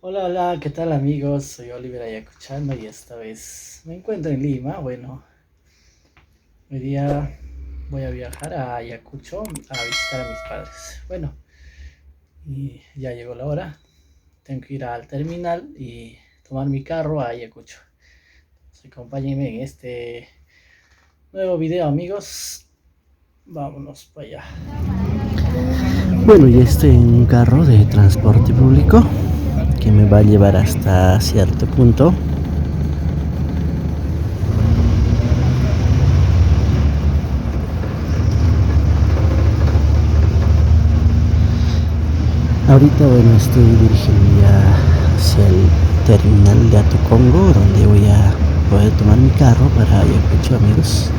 Hola, hola, ¿qué tal amigos? Soy Oliver Ayacuchano y esta vez me encuentro en Lima. Bueno, hoy día voy a viajar a Ayacucho a visitar a mis padres. Bueno, y ya llegó la hora. Tengo que ir al terminal y tomar mi carro a Ayacucho. Entonces, acompáñenme en este nuevo video, amigos. Vámonos para allá. Bueno, ya estoy en un carro de transporte público que me va a llevar hasta cierto punto. Ahorita, bueno, estoy dirigiendo ya hacia el terminal de Atocongo, donde voy a poder tomar mi carro para Ayacucho, amigos.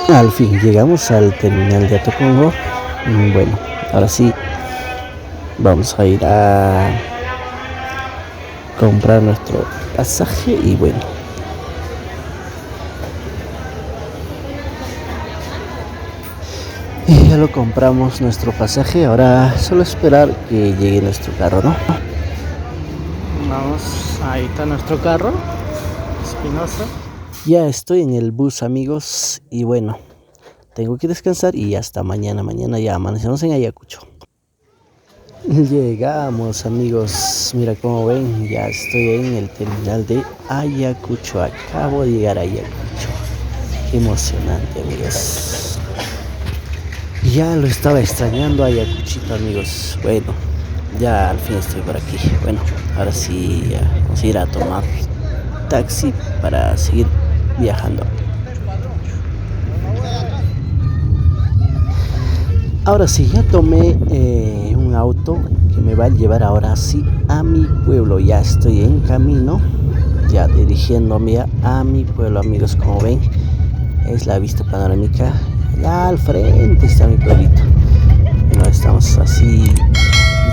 Al fin llegamos al terminal de Atocongo. Bueno, ahora sí vamos a ir a comprar nuestro pasaje y bueno. Y ya lo compramos nuestro pasaje, ahora solo esperar que llegue nuestro carro, ¿no? Vamos, ahí está nuestro carro, Espinosa. Ya estoy en el bus, amigos, y bueno, tengo que descansar y hasta mañana. Mañana ya amanecemos en Ayacucho. Llegamos, amigos. Mira cómo ven, ya estoy en el terminal de Ayacucho. Acabo de llegar a Ayacucho. Qué emocionante, amigos. Ya lo estaba extrañando a Ayacuchito, amigos. Bueno, ya al fin estoy por aquí. Bueno, ahora sí ya vamos a ir a tomar taxi para seguir viajando. Ahora sí, ya tomé un auto que me va a llevar ahora sí a mi pueblo. Ya estoy en camino, ya dirigiéndome a mi pueblo, amigos. Como ven, es la vista panorámica. Allá al frente está mi pueblito. Bueno, estamos así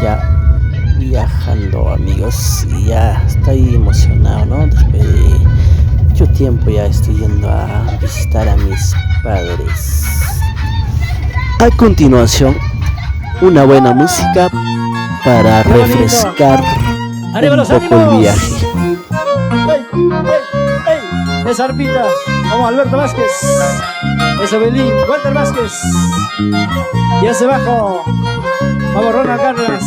ya viajando, amigos, y ya estoy emocionado, ¿no? Después de mucho tiempo ya estoy yendo a visitar a mis padres. A continuación, una buena música para Qué bonito. refrescar ¡Arriba un los poco el ánimos! viaje. ¡Ey, ey, ey! Esa arpita, vamos Alberto Vázquez, ese Belín, Walter Vázquez, y ese bajo, vamos Ronald Cárdenas.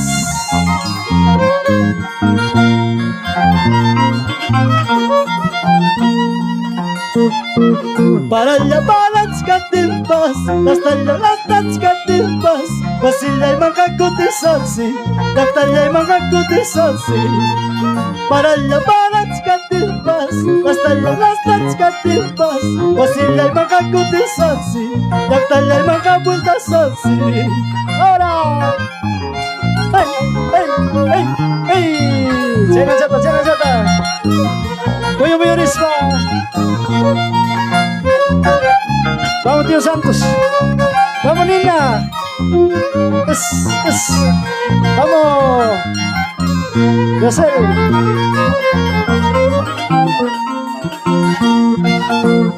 Para la balanzcatilpas, hasta la balanzcatilpas, Basila y Mangacutisotsi, Dactalla y Mangacutisotsi. Para la balanzcatilpas, hasta la balanzcatilpas, Basila y Mangacutisotsi, Dactalla y Mangacutisotsi. Ahora, ¡ay, ay, ay, ay! Chena chata, chena chata. Voy a Rispa. Vamos, tío Santos. Vamos, Nina. Es, es. Vamos. Yosel.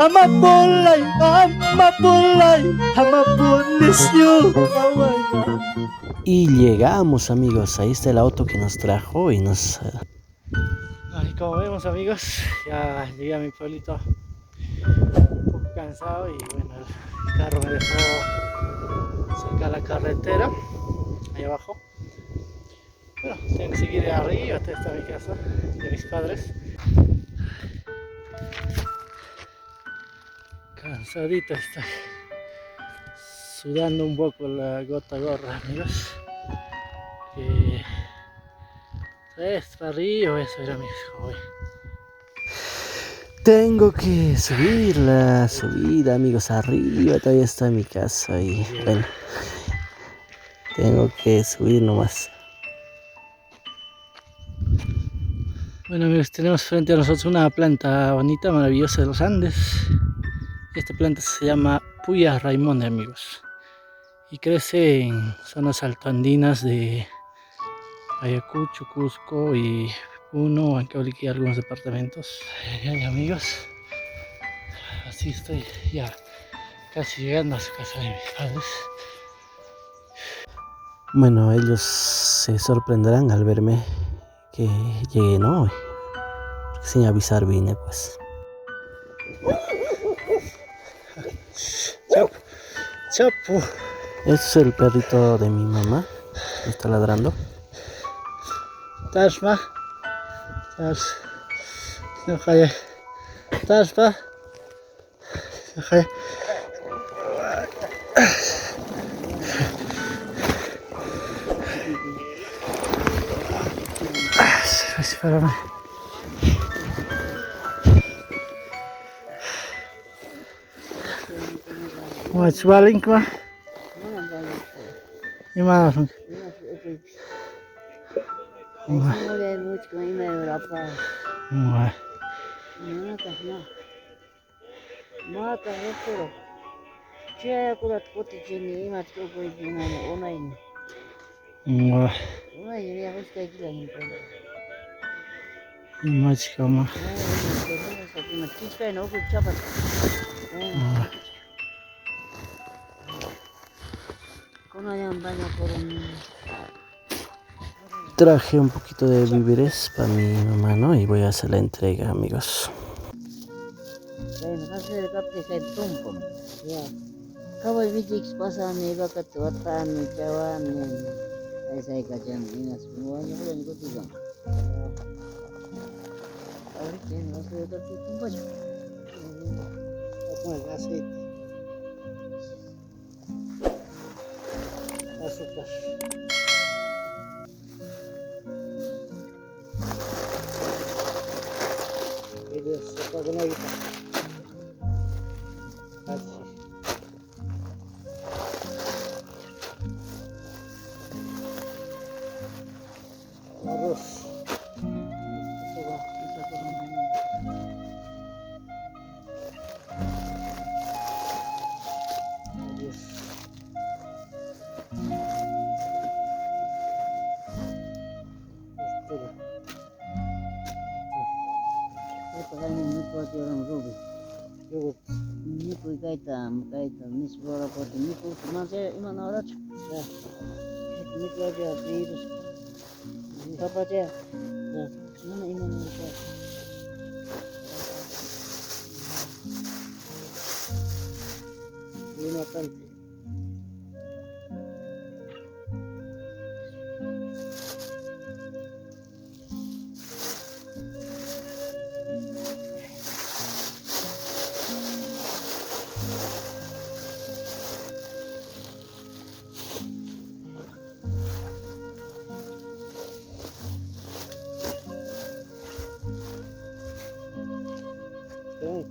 Amapulay, amapulay, amapulis nyo. Y llegamos, amigos. Ahí está el auto que nos trajo y nos... Ay, como vemos, amigos, ya llegué a mi pueblito un poco cansado y bueno, el carro me dejó cerca de la carretera, ahí abajo. Bueno, tengo que seguir arriba hasta esta mi casa de mis padres. Cansadito estoy, sudando un poco la gota gorra, amigos. Es para arriba, eso era, amigos, como ven. Tengo que subir la subida, amigos, arriba todavía está mi casa y bueno, tengo que subir nomás. Bueno, amigos, tenemos frente a nosotros una planta bonita, maravillosa de los Andes. Esta planta se llama Puya Raimondi, amigos, y crece en zonas altoandinas de Ayacucho, Cusco y Puno, Huancavelica y algunos departamentos. Ay, ay, amigos, así estoy ya Casi llegando a su casa de mis padres. Bueno, ellos se sorprenderán al verme que llegué, ¿no? Sin avisar vine, pues. Chapu, chapu. Este es el perrito de mi mamá. Está ladrando. Tashma. Tash. No cae. Tashpa. No cae. Espérame. Wachwalinkma. Ima Imachkama. Traje un poquito de víveres para mi mamá, ¿no? Y voy a hacer la entrega, amigos. Aceite. Azúcar. Arroz.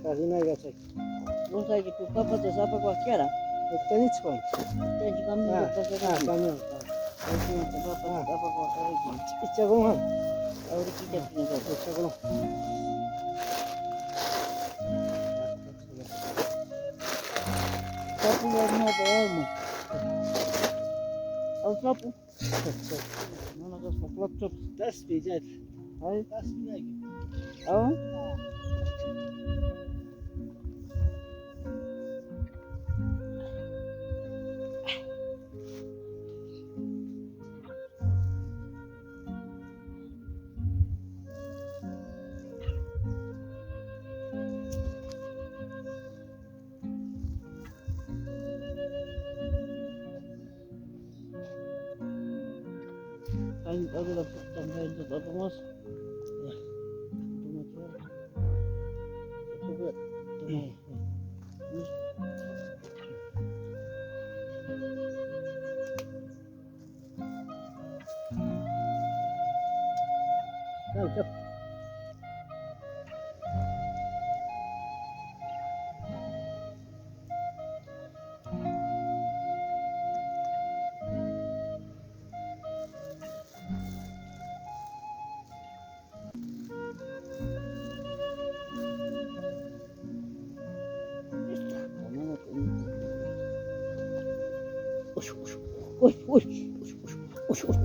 Casi no hay gas aquí. No sé que tu papá te sabe cualquiera. Camión.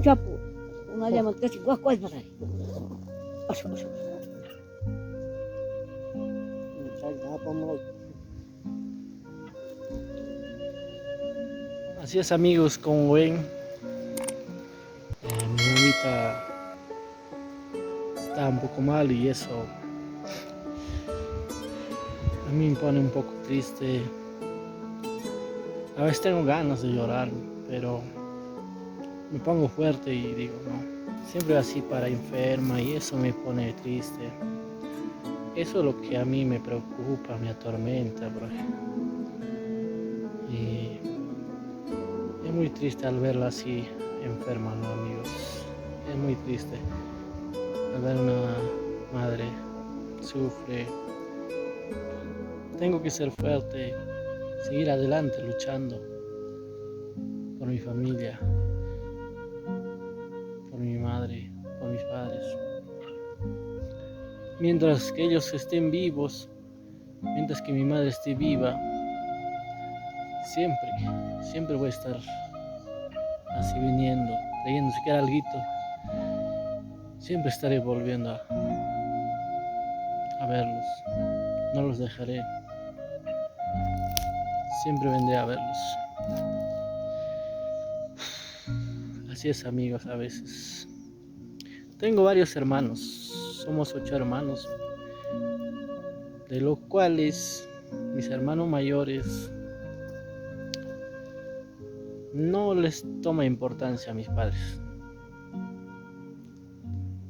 Chapu, una llama casi guacuay pasar. Así es, amigos, como ven, mi mamita está un poco mal y eso a mí me pone un poco triste. A veces tengo ganas de llorar, pero me pongo fuerte y digo, no, siempre así para enferma y eso me pone triste. Eso es lo que a mí me preocupa, me atormenta, por ejemplo. Y es muy triste al verla así enferma, ¿no, amigos? Es muy triste al ver una madre sufre. Tengo que ser fuerte, seguir adelante luchando por mi familia, por mi madre, por mis padres. Mientras que ellos estén vivos, mientras que mi madre esté viva, siempre, siempre voy a estar así viniendo, trayendo siquiera alguito. Siempre estaré volviendo a verlos. No los dejaré. Siempre vendré a verlos. Así es, amigos, a veces. Tengo varios hermanos. Somos 8 hermanos, de los cuales mis hermanos mayores no les toma importancia a mis padres.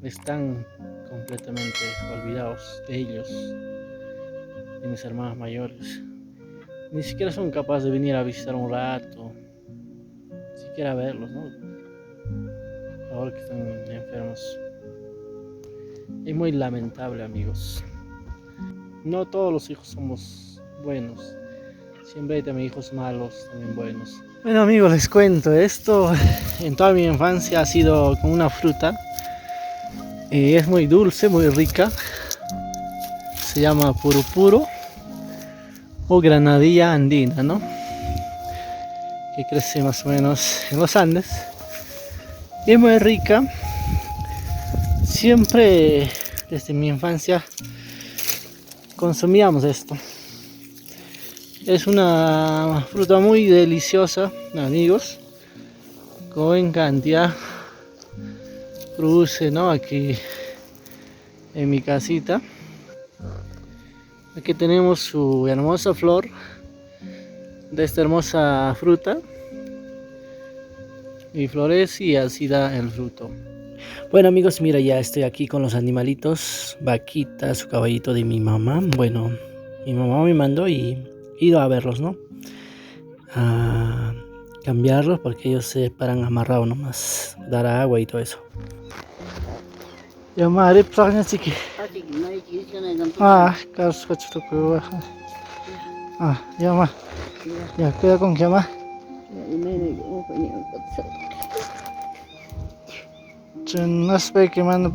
Están completamente olvidados de ellos, de mis hermanos mayores. Ni siquiera son capaces de venir a visitar un rato, ni siquiera verlos, ¿no? Ahora que están enfermos. Es muy lamentable, amigos. No todos los hijos somos buenos. Siempre hay también hijos malos, también buenos. Bueno, amigos, les cuento. Esto en toda mi infancia ha sido como una fruta. Es muy dulce, muy rica. Se llama purupuro o granadilla andina, ¿no? Que crece más o menos en los Andes. Es muy rica. Siempre desde mi infancia consumíamos esto. Es una fruta muy deliciosa, amigos. Como en cantidad produce, ¿no? Aquí en mi casita. Aquí tenemos su hermosa flor de esta hermosa fruta. Y florece y así da el fruto. Bueno, amigos, mira, ya estoy aquí con los animalitos. Vaquita, su caballito de mi mamá. Bueno, mi mamá me mandó y he ido a verlos, ¿no? A cambiarlos porque ellos se paran amarrados nomás, dar agua y todo eso. Ya madre, pues, así que. Ah, Carlos, Ah, ya ma. Ya, cuida con que ma. Naspe que manda,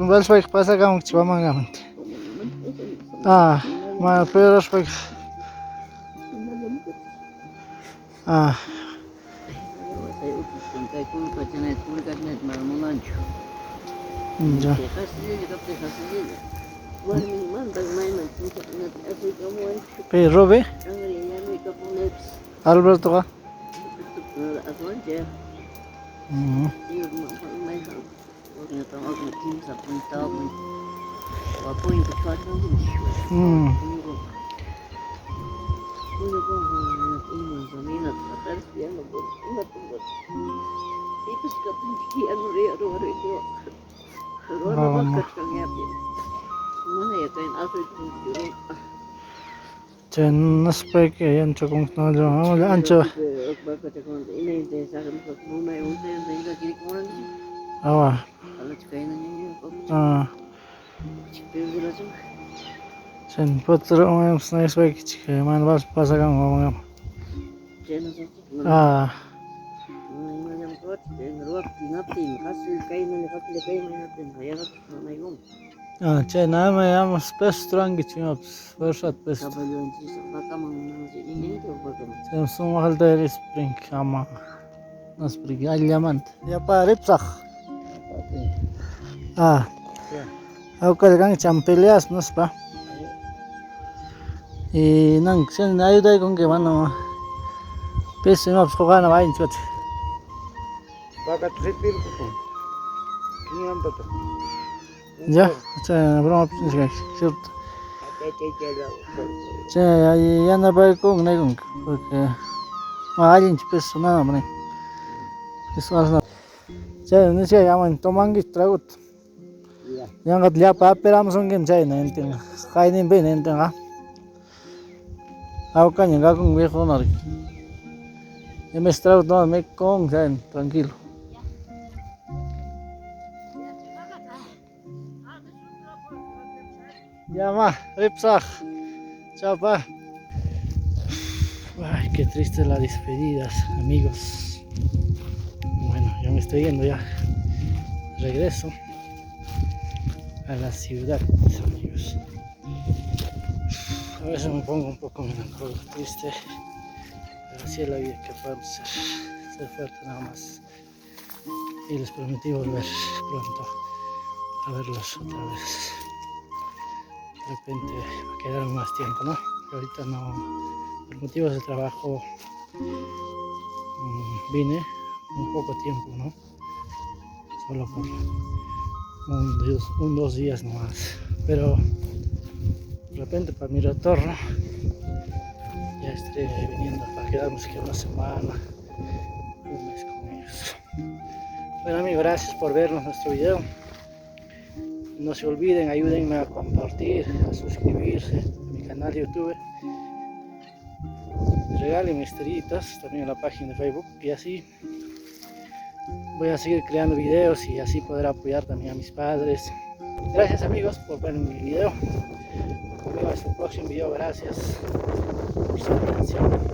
pasa que chivamanga. Ah, ma pero Ah. Ya. Pero ve. Alberto va. Ancho. Ah. Ah. Sen potro man vas pasa con Ah. Ah, che nada me llamo pestro angi chinops, versat pestro. Sen sumahal der spring ama. Naspring allamant. Ya pa ripsaj. Ah. Awkal champeleas naspa. Y nan sen ayuda con que mano. Pisi imapas quqana allinchu kachkan. Vaca qipirqukun. Kinyampata. Ya, chay broma cierto. Chay yanapaykun nikunku porque ma allinchu piso nada man. Piso asna. Chay nisqa ama tomanki traguta. Yanqa llapa apiramusunkim chayna intin. Qayninpi intinqa. Awkaña kakun viejuna. Imes trago toma me con chayna, tranquilo. Ya ma, ripsaj. Chao pa. Ay, qué triste las despedidas, amigos. Bueno, ya me estoy yendo ya. Regreso a la ciudad, amigos. A veces me pongo un poco melancólico, triste, pero así es la vida que podemos ser, ser fuerte nada más. Y les prometí volver pronto a verlos otra vez. De repente va a quedar más tiempo, ¿no? Pero ahorita no, por motivos de trabajo vine un poco tiempo, ¿no? Solo por un 2 días nomás. Pero de repente para mi retorno ya estaré viniendo para quedarnos que una semana, un mes con ellos. Bueno amigos, gracias por vernos nuestro video. No se olviden, ayúdenme a compartir, a suscribirse a mi canal de YouTube. Regálenme estrellitas también en la página de Facebook y así voy a seguir creando videos y así poder apoyar también a mis padres. Gracias amigos por ver mi video. Conmigo hasta el próximo video. Gracias por su atención.